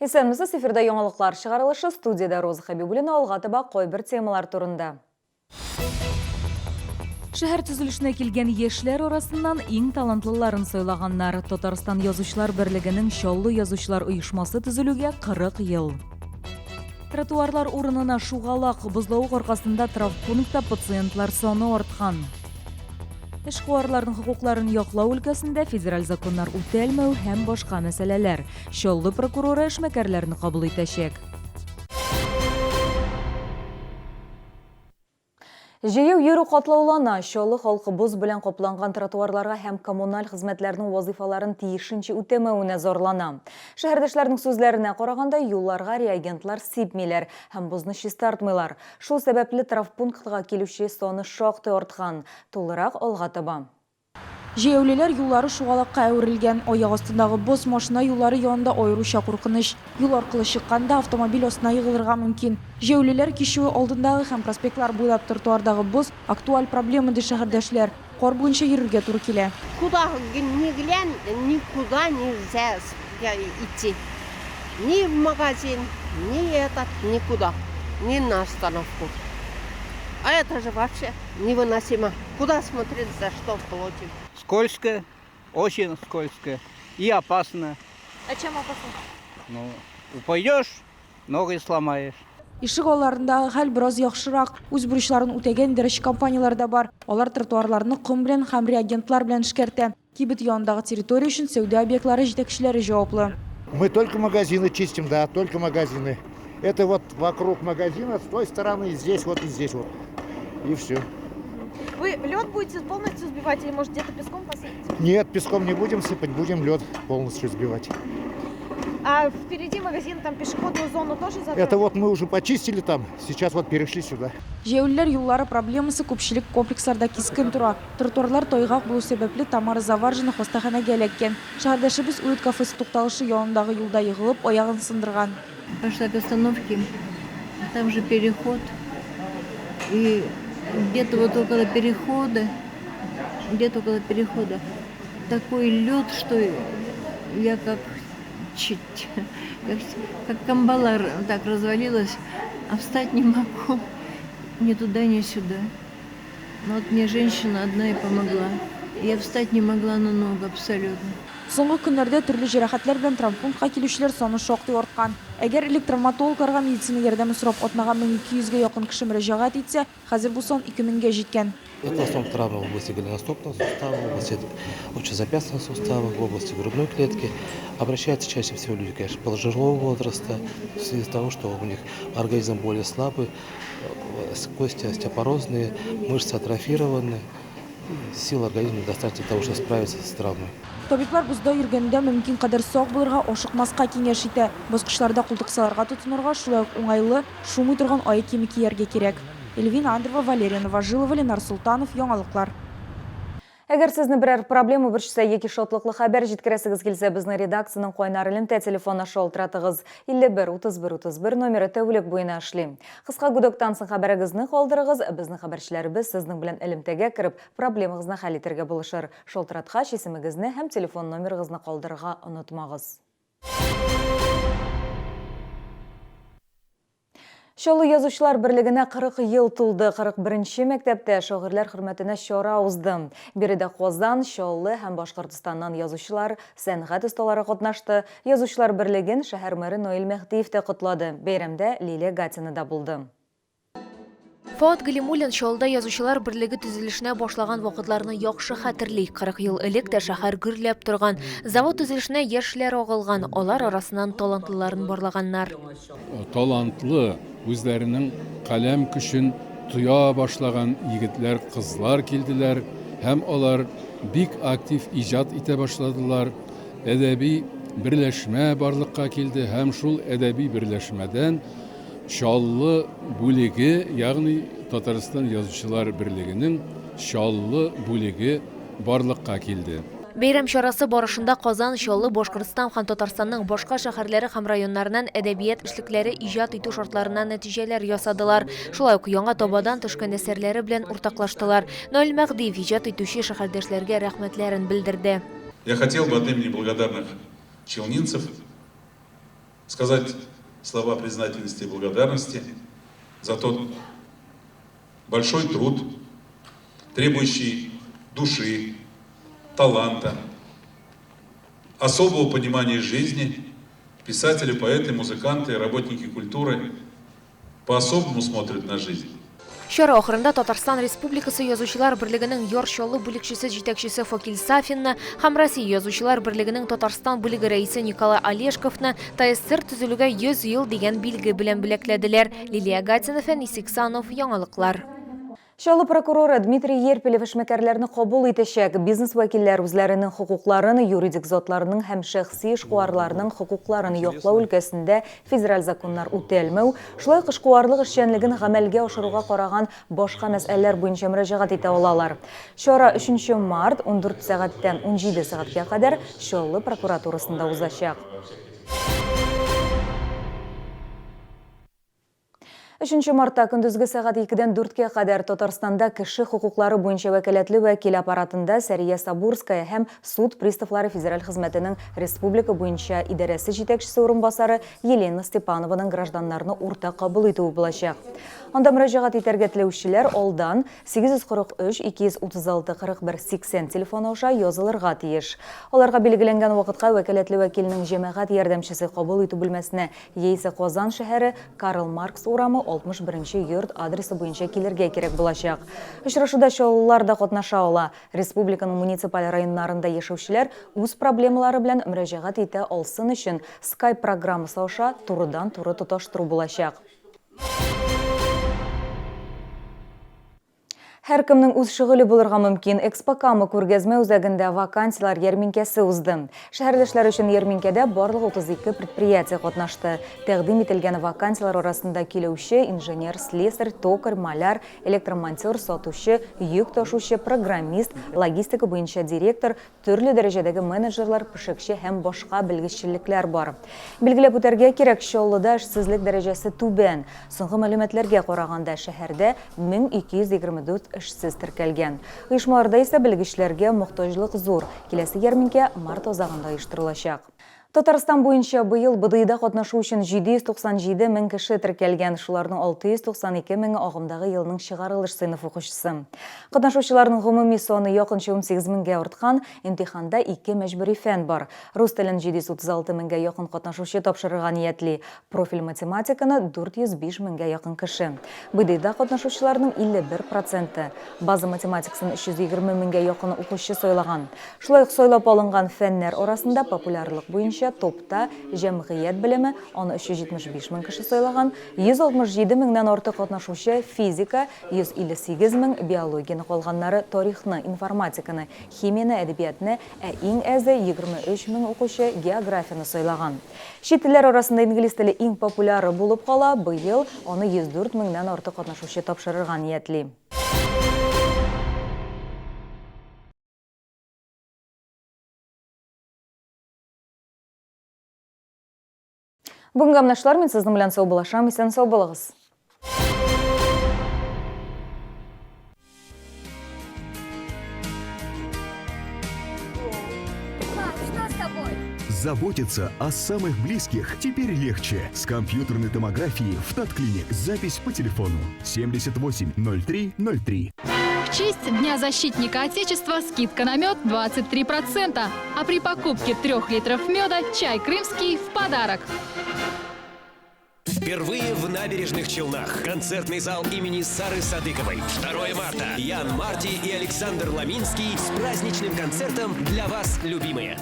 Исәнмесез, эфирда яңалыклар чыгарылышы, студиядә Роза Хәбибуллина алга таба кайбер темалар турында. Шәһәр төзелешенә килгән яшьләр арасыннан иң талантлыларын сайлаганнар. Татарстан Язучылар берлегенең Чаллы язучылар оешмасы төзелүгә 40 ел. Тротуарлар урынына шугалак, бозлавык аркасында травмпунктта пациентлар саны арткан. Эшкуарларның хокукларын яклау өлкәсендә федераль законнар үтәлмәү һәм башка мәсьәләләр. Чаллы прокуроры эшмәкәрләрне кабул итәчәк. Җәяү йөрү катлаулана. Чаллы халкы боз белән капланган тротуарларга һәм коммуналь хезмәтләрнең вазыйфаларын тиешенчә үтәмәвенә зарлана. Шәһәрдәшләрнең сүзләренә караганда, юлларга реагентлар сипмиләр һәм бозны чистартмыйлар. Шул сәбәпле травмпунктка килүче саны шактый арткан. Тулырак алга таба. Җәяүлеләр юллары шугалакка әверелгән. Аяк астындагы боз машина юллары янында аеруча куркыныч. Юл аркылы чыкканда автомобиль астына егылырга мөмкин. Җәяүлеләр кичүе алдындагы һәм проспектлар буйлап тротуардагы боз, актуаль проблема, ди шәһәрдәшләр. Кар буенча йөрергә туры килә. Куда ни глянь, никуда нельзя идти. Ни в магазин, ни этот, никуда. Ни на остановку. А это же вообще невыносимо. Куда смотреть, за что платим? Скользко, очень скользко и опасно. А чем опасно? Ну, упадешь, ноги сломаешь. Ишек алларындагы хәл бераз яхшырак. Үз бурычларын үтәгән идарәче компанияләр дә бар. Алар тротуарларны ком белән һәм реагентлар белән эшкәртә. Кибет янындагы территория өчен сәүдә объектлары җитәкчеләре җаваплы. Мы только магазины чистим, да, только магазины. Это вот вокруг магазина, с той стороны, здесь вот и здесь вот. И все. Вы лед будете полностью сбивать или, может, где-то песком посыпете? Нет, песком не будем сыпать, будем лед полностью сбивать. А впереди магазин, там пешеходную зону тоже закрыли? Это вот мы уже почистили там, сейчас вот перешли сюда. Җәяүлеләр юллары проблемасы күпчелек комплексларда кискен тора. Тротуарлар тайгак булу сәбәпле, Тамара Заваржина хастаханәгә эләккән. Шәһәрдәшебез Уют кафесы тукталышы янындагы юлда егылып, аягын сындырган. Пошла к остановке, там же переход. И где-то вот около перехода, где-то около перехода такой лед, что я как чуть, как камбала так развалилась, а встать не могу ни туда, ни сюда. Ну вот мне женщина одна и помогла. Я встать не могла на ногу абсолютно. Соңгы көннәрдә төрле җәрәхәтләр белән травмпунктка килүчеләр саны шактый арткан. Әгәр элек травматологларга медицина ярдәме сорап атнага 1200 гә якын кеше мөрәҗәгать итсә, хәзер бу сан 2000 гә җиткән. Это в основном травмы в области голеностопного сустава, в области лучезапястного сустава, в области грудной клетки. Обращаются чаще всего люди, конечно, пожилого возраста, в связи с того, что у них организм более слабый, кости остеопорозные, мышцы атрофированы, сил организма достаточно для того, чтобы справиться с травмой. Табиблар бозда йөргәндә мөмкин кадәр сак булырга, ашыкмаска киңәш итә. Баскычларда култыксаларга тотынырга, шулай ук уңайлы, шумый торган аяк киеме кияргә кирәк. Эльвина Андреева, Валерия Новожилова, Ленар Солтанов, Яңалыклар. Әгәр сезне берәр проблема борчыса яки шатлыклы хәбәр җиткерәсегез килсә, безнең редакциянең кайнар элемтә телефоны шалтыратыгыз. 51 31 31 номеры тәүлек буена эшли. Кыска гудоктан соң хәбәрегезне калдырыгыз, безнең хәбәрчеләребез сезнең белән элемтәгә кереп, проблемагызны хәл итәргә булышыр. Шалтыраткач, исемегезне һәм телефон номерыгызны калдырырга онытмагыз. Чаллы язучылар берлегенә 40 ел тулды. 41 нче мәктәптә шагыйрьләр хөрмәтенә чара узды. Биредә Казан, Чаллы һәм Башкортостаннан язучылар, сәнгать осталары катнашты. Язучылар берлеген шәһәр мэры Наил Мәһдиев тә котлады. Бәйрәмдә Лилия Гатина да булды. Фоат Галимуллин Чаллыда Язучылар берлеге төзелешенә башлаган вакытларны яхшы хәтерли. 40 ел элек тә шәһәр гөрләп торган. Завод төзелешенә яшьләр агылган, алар арасыннан талантлыларын барлаганнар. Талантлы, үзләренең каләм көчен тоя башлаган егетләр, кызлар килделәр һәм алар бик актив иҗат итә башладылар. Әдәби берләшмә барлыкка килде һәм шул әдәби берләшмәдән Чаллы бүлеге, ягъни Татарстан Язучылар берлегенең Чаллы бүлеге барлыкка килде. Бәйрәм чарасы барышында Казан, Чаллы, Башкортстан һәм Татарстанның башка шәһәрләре һәм районнарыннан әдәбият эшлекләре иҗат итү шартларына нәтиҗәләр ясадылар. Шулай ук яңа табадан төшкән әсәрләре белән уртаклаштылар. Наил Мәһдиев иҗат итүче шәһәрдәшләргә рәхмәтләрен белдерде. Я хотел бы от имени благодарных челнинцев. Сказать слова признательности и благодарности за тот большой труд, требующий души, таланта, особого понимания жизни. Писатели, поэты, музыканты, работники культуры по-особому смотрят на жизнь. Чара ахырында Татарстан Республикасы Язучылар берлегенең Яр Чаллы бүлекчәсе җитәкчесе Факил Сафинны һәм Россия Язучылар берлегенең Татарстан бүлеге рәисе Николай Олешковны ТАССР төзелүгә 100 ел дигән билге белән бүләкләделәр. Лилия Гатина, Фәнис Иксанов, Яңалыклар. Чаллы прокуроры Дмитрий Ерпелев эшмәкәрләрне кабул итәчәк. Бизнес вәкилләр үзләренең хокукларын, юридик затларның һәм шәхси эшкуарларның хокукларын яклау өлкәсендә федераль законнар үтәлмәү, шулай ук эшкуарлык эшчәнлеген гамәлгә ашыруга караган башка мәсьәләләр буенча мөрәҗәгать итә алалар. Чара өченче март, 14 сәгатьтән 17 сәгатькә кадәр Чаллы прокуратурасында узачак. Өченче мартта көндезге сәгать икедән дүрткә кадәр Татарстанда кеше хокуклары буенча вәкаләтле вәкил аппаратында Сәрия Сабурская һәм суд приставлары федераль хезмәтенең республика буенча идарәсе җитәкчесе урынбасары Елена Степанованың гражданнарны уртак кабул итүе булачак. Анда мөрәҗәгать итәргә теләүчеләр алдан 843 236 41 80 телефоны аша язылырга тиеш. Аларга билгеләнгән вакытка вәкаләтле вәкилнең җәмәгать ярдәмчесе кабул итү бүлмәсенә яисә Казан шәһәре, Карл Маркс урамы, 61 нче йорт адресы буенча килергә кирәк булачак. Очрашуда чаллылар да катнаша ала. Республиканың муниципаль районнарында яшәүчеләр үз проблемалары белән мөрәҗәгать итә алсын өчен Skype программасы аша турыдан-туры тоташтыру булачак. Һәркемнең үз шөгыле булырга мөмкин. Экспокама күргәзмә үзәгендә вакансияләр ярминкәсе узды. Шәһәрдәшләр өчен ярминкәдә барлыгы 32 предприятие катнашты. Тәкъдим ителгән вакансияләр арасында көйләүче, инженер, слесарь, токарь, маляр, электромонтер, сатучы, йөк ташучы, программист, логистика буенча директор, Төрле дәрәҗәдәге менеджерлар, пешекче һәм башка белгеччелекләр бар. Билгеләп үтәргә кирәк, Чаллыда эшсезлек дәрәҗәсе түбән. Соңгы мәгълүматларга караганда, шәһәрдә 1224 эшсез теркәлгән. Оешмаларда исә белгечләргә мохтаҗлык зур. Киләсе ярминкә март азагында оештырылачак. Татарстан буенча быел БДИда катнашу өчен 797 мең кеше теркәлгән, шуларның 692 меңе агымдагы елның чыгарылыш сыйныф укучысы. Катнашучыларның гомуми саны якынча 18 меңгә арткан, имтиханда ике мәҗбүри фән бар. Рус телен 736 меңгә якын катнашучы тапшырырга ниятли, профиль математиканы, 405 меңгә якын кеше. БДИда катнашучыларның 51 проценты. База математикасын 320 меңгә якын укучы сайлаган. Шулай ук сайлап алынган фәннәр арасында популярлык буенча топта җәмгыять белеме, аны 375 мең кеше сайлаган, 167 меңнән артык катнашучы, физика, 158 мең, биологияне, калганнары тарихны, информатиканы, химияне, әдәбиятны, ә иң әзе 23 мең укучы географияне сайлаган. Чит телләр арасында инглиз теле иң популяры булып кала, быел аны 104 меңнән артык катнашучы тапшырырга ниятли. Бүгенгә менә шулар, мин сезнең белән саубуллашам, исән сау булыгыз. Заботиться о самых близких теперь легче. С компьютерной томографией в Татклиник. Запись по телефону 78 03 03. В честь Дня защитника Отечества скидка на мед 23%. А при покупке 3 литров меда чай крымский в подарок. Впервые в Набережных Челнах. Концертный зал имени Сары Садыковой. 2 марта. Ян Марти и Александр Ламинский с праздничным концертом для вас, любимые.